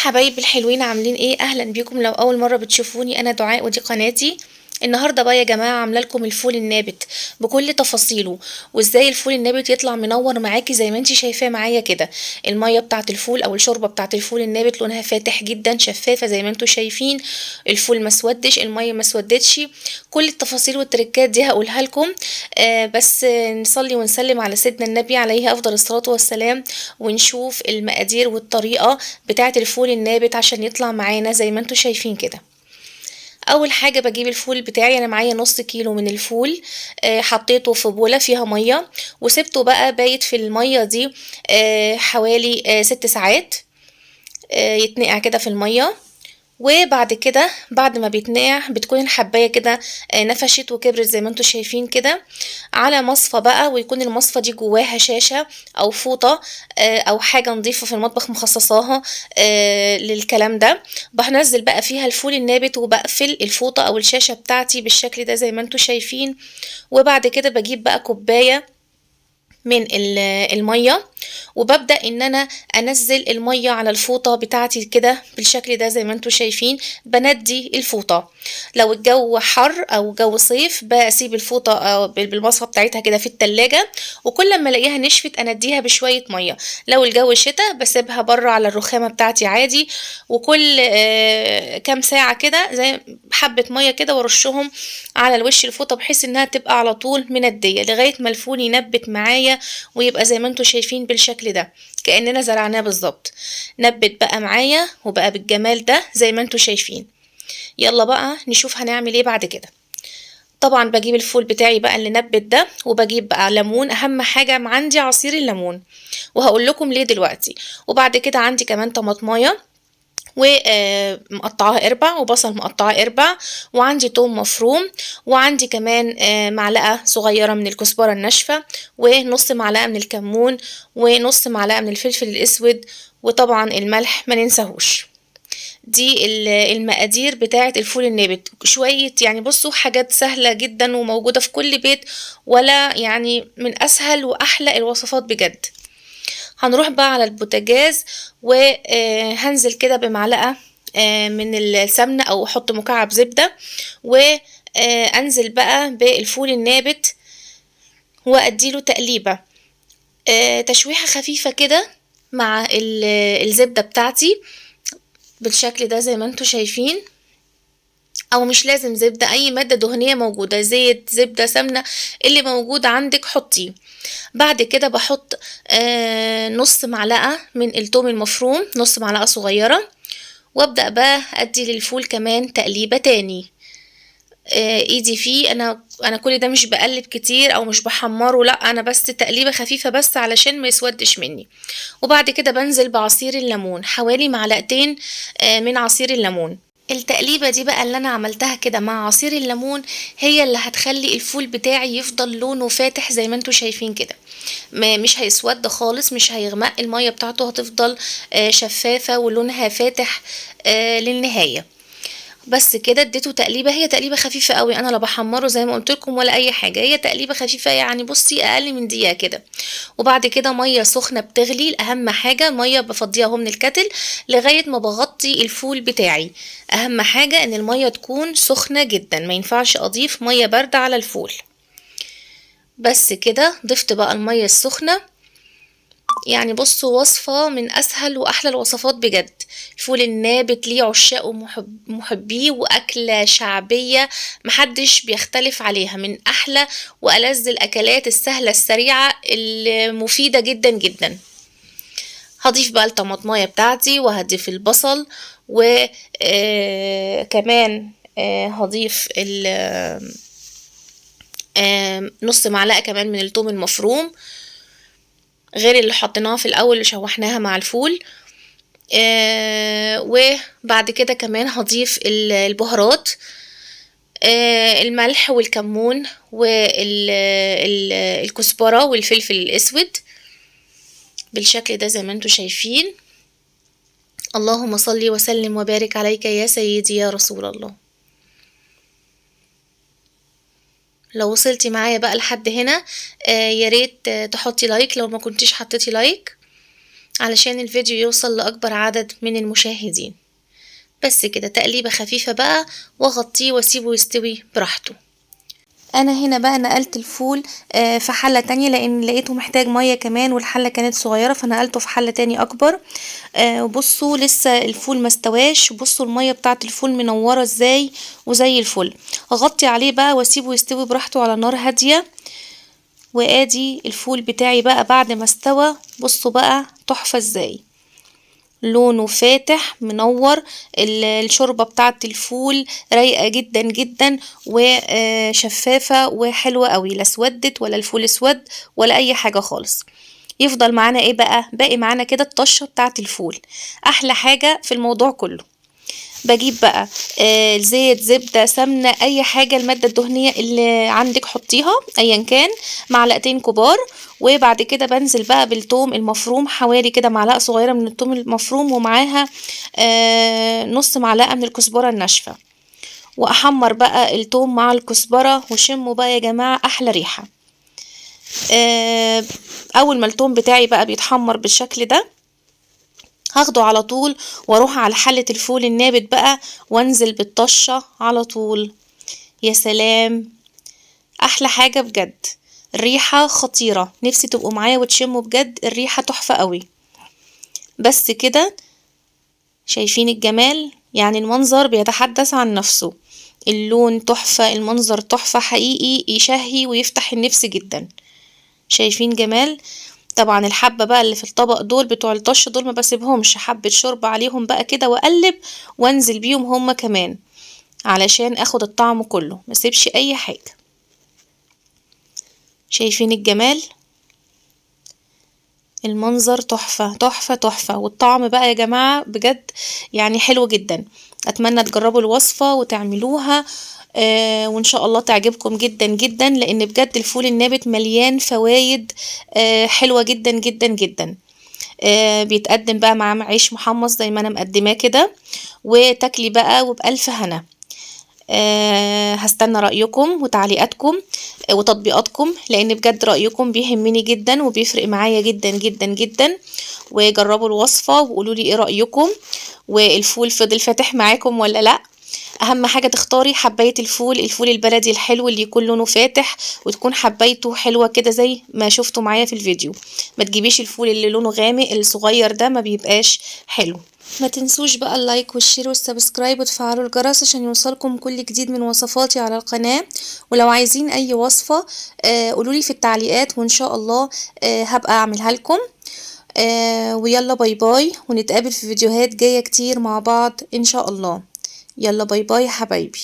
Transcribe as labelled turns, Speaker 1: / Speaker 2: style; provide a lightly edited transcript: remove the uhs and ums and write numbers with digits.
Speaker 1: حبايبي الحلوين عاملين ايه؟ اهلا بيكم. لو اول مرة بتشوفوني انا دعاء ودي قناتي. النهارده بقى يا جماعة عامله لكم الفول النابت بكل تفاصيله، وازاي الفول النابت يطلع منور معاكي زي ما انت شايفاه معايا كده. المية بتاعه الفول او الشوربة بتاعه الفول النابت لونها فاتح جدا، شفافة زي ما انتم شايفين. الفول ما اسودش، المية ما اسودتش. كل التفاصيل والتركات دي هقولها لكم. بس نصلي ونسلم على سيدنا النبي عليه افضل الصلاة والسلام، ونشوف المقادير والطريقة بتاعه الفول النابت عشان يطلع معانا زي ما انتم شايفين كده. اول حاجة بجيب الفول بتاعي، انا معايا نص كيلو من الفول، حطيته في بوله فيها مية وسبته بقى بايت في المية دي حوالي 6 ساعات، يتنقع كده في المية. وبعد كده بعد ما بيتنقع بتكون الحبايه كده نفشت وكبرت زي ما انتم شايفين كده، على مصفى بقى، ويكون المصفى دي جواها شاشة او فوطه او حاجة نظيفة في المطبخ مخصصاها للكلام ده. بنزل بقى فيها الفول النابت وبقفل الفوطه او الشاشة بتاعتي بالشكل ده زي ما انتم شايفين. وبعد كده بجيب بقى كوباية من المية وببدأ ان انا انزل المية على الفوطة بتاعتي كده بالشكل ده زي ما انتم شايفين. بندي الفوطة، لو الجو حر او جو صيف بسيب الفوطة بالمصفى بتاعتها كده في التلاجة، وكل ما الاقيها نشفت انديها بشوية مية. لو الجو شتا بسيبها بره على الرخامة بتاعتي عادي، وكل كام ساعة كده زي حبة مية كده وارشهم على الوش الفوطة بحيث انها تبقى على طول مندية لغاية ما الفول ينبت معايا ويبقى زي ما انتم شايفين بالشكل ده كأننا زرعناه بالظبط. نبت بقى معايا وبقى بالجمال ده زي ما انتم شايفين. يلا بقى نشوف هنعمل ايه بعد كده. طبعا بجيب الفول بتاعي بقى اللي نبت ده، وبجيب بقى ليمون، اهم حاجة عندي عصير الليمون وهقول لكم ليه دلوقتي. وبعد كده عندي كمان طماطمايه ومقطعاها اربع، وبصل مقطعاه اربع، وعندي توم مفروم، وعندي كمان معلقه صغيرة من الكزبره الناشفه، ونص معلقه من الكمون، ونص معلقه من الفلفل الاسود، وطبعا الملح ما ننساهوش. دي المقادير بتاعه الفول النابت. شوية يعني بصوا حاجات سهلة جدا وموجودة في كل بيت، ولا يعني من اسهل واحلى الوصفات بجد. هنروح بقى على البوتاجاز، وهنزل كده بمعلقة من السمنة او احط مكعب زبدة، وانزل بقى بالفول النابت واديله تقليبة، تشويحة خفيفة كده مع الزبدة بتاعتي بالشكل ده زي ما انتم شايفين. او مش لازم زبدة، اي مادة دهنية موجودة، زيت، زبدة، سمنة، اللي موجود عندك حطيه. بعد كده بحط نص معلقة من التوم المفروم، نص معلقة صغيرة، وابدأ بقى ادي للفول كمان تقليبة تاني. ايدي فيه، انا كل ده مش بقلب كتير او مش بحمره، لا انا بس تقليبة خفيفة بس علشان ما يسودش مني. وبعد كده بنزل بعصير الليمون، حوالي معلقتين من عصير الليمون. التقليبة دي بقى اللي انا عملتها كده مع عصير الليمون هي اللي هتخلي الفول بتاعي يفضل لونه فاتح زي ما انتم شايفين كده، مش هيسود خالص، مش هيغمق، المية بتاعته هتفضل شفافة ولونها فاتح للنهاية. بس كده اديته تقليبة، هي تقليبة خفيفة قوي، انا لا بحمره زي ما قلت لكم ولا اي حاجة، هي تقليبة خفيفة يعني بصي اقل من دقيقة كده. وبعد كده مية سخنة بتغلي، اهم حاجة مية بفضيها اهو من الكتل لغاية ما بغطي الفول بتاعي. اهم حاجة ان المية تكون سخنة جدا، ما ينفعش اضيف مية باردة على الفول. بس كده ضفت بقى المية السخنة. يعني بصوا وصفة من أسهل وأحلى الوصفات بجد. الفول النابت ليه عشاقه ومحبيه، وأكلة شعبية محدش بيختلف عليها، من أحلى وألذ الأكلات السهلة السريعة المفيدة جدا جدا. هضيف بقى الطماطماية بتاعتي، وهضيف البصل، وكمان هضيف نص معلقة كمان من الثوم المفروم غير اللي حطيناها في الأول اللي شوحناها مع الفول. وبعد كده كمان هضيف البهارات، الملح والكمون والكزبرة والفلفل الأسود بالشكل ده زي ما انتم شايفين. اللهم صل وسلم وبارك عليك يا سيدي يا رسول الله. لو وصلتي معايا بقى لحد هنا، يا ريت تحطي like لو ما كنتيش حطيتي like. علشان الفيديو يوصل لأكبر عدد من المشاهدين. بس كده تقليبة خفيفة بقى، واغطيه واسيبه يستوي براحته. انا هنا بقى نقلت الفول في حلة تانية لان لقيته محتاج مية كمان، والحلة كانت صغيرة فنقلته في حلة تاني اكبر. وبصوا لسه الفول ما استواش، بصوا المية بتاعت الفول منورة ازاي وزي الفل. اغطي عليه بقى واسيبه يستوي براحته على نار هادية. وادي الفول بتاعي بقى بعد ما استوى، بصوا بقى تحفة ازاي، لونه فاتح منور، الشوربة بتاعت الفول رايقة جدا جدا وشفافة وحلوة قوي، لا اسودت ولا الفول اسود ولا اي حاجة خالص. يفضل معانا ايه بقى؟ باقي معانا كده الطشة بتاعت الفول، احلى حاجة في الموضوع كله. بجيب بقى زيت، زبدة، سمنة، اي حاجة المادة الدهنية اللي عندك حطيها ايا كان، معلقتين كبار. وبعد كده بنزل بقى بالثوم المفروم، حوالي كده معلقة صغيرة من الثوم المفروم، ومعاها نص معلقة من الكزبرة الناشفة، واحمر بقى الثوم مع الكزبرة، وشموا بقى يا جماعة احلى ريحة. اول ما الثوم بتاعي بقى بيتحمر بالشكل ده، هاخده على طول واروح على حلة الفول النابت بقى، وانزل بالطشة على طول. يا سلام، احلى حاجة بجد، الريحة خطيرة، نفسي تبقوا معايا وتشموا بجد، الريحة تحفة قوي. بس كده شايفين الجمال؟ المنظر بيتحدث عن نفسه، اللون تحفة، المنظر تحفة حقيقي، يشهي ويفتح النفس جدا. شايفين جمال؟ طبعا الحبة بقى اللي في الطبق دول بتوع الطش دول ما بسيبهمش، حبة شوربة عليهم بقى كده واقلب وانزل بيهم هما كمان علشان اخد الطعم كله، ما اسيبش اي حاجة. شايفين الجمال؟ المنظر تحفة تحفة تحفة، والطعم بقى يا جماعة بجد حلو جدا. اتمنى تجربوا الوصفة وتعملوها، وان شاء الله تعجبكم جدا جدا، لان بجد الفول النابت مليان فوايد، حلوة جدا جدا جدا. بيتقدم بقى مع عيش محمص زي ما انا مقدماه كده، وتاكلي بقى وبألف هنا. هستنى رأيكم وتعليقاتكم وتطبيقاتكم، لان بجد رأيكم بيهمني جدا وبيفرق معايا جدا جدا جدا. وجربوا الوصفة وقولوا لي ايه رأيكم، والفول فضل فاتح معاكم ولا لا. اهم حاجة تختاري حباية الفول، الفول البلدي الحلو اللي يكون لونه فاتح وتكون حبايته حلوة كده زي ما شفتوا معايا في الفيديو. ما تجيبيش الفول اللي لونه غامق الصغير ده، ما بيبقاش حلو. ما تنسوش بقى ال like وال share وال subscribe وتفعلوا الجرس عشان يوصلكم كل جديد من وصفاتي على القناة. ولو عايزين اي وصفة، قولولي في التعليقات وان شاء الله، هبقى اعملها لكم. ويلا bye bye، ونتقابل في فيديوهات جاية كتير مع بعض ان شاء الله. يلا bye bye يا حبايبي.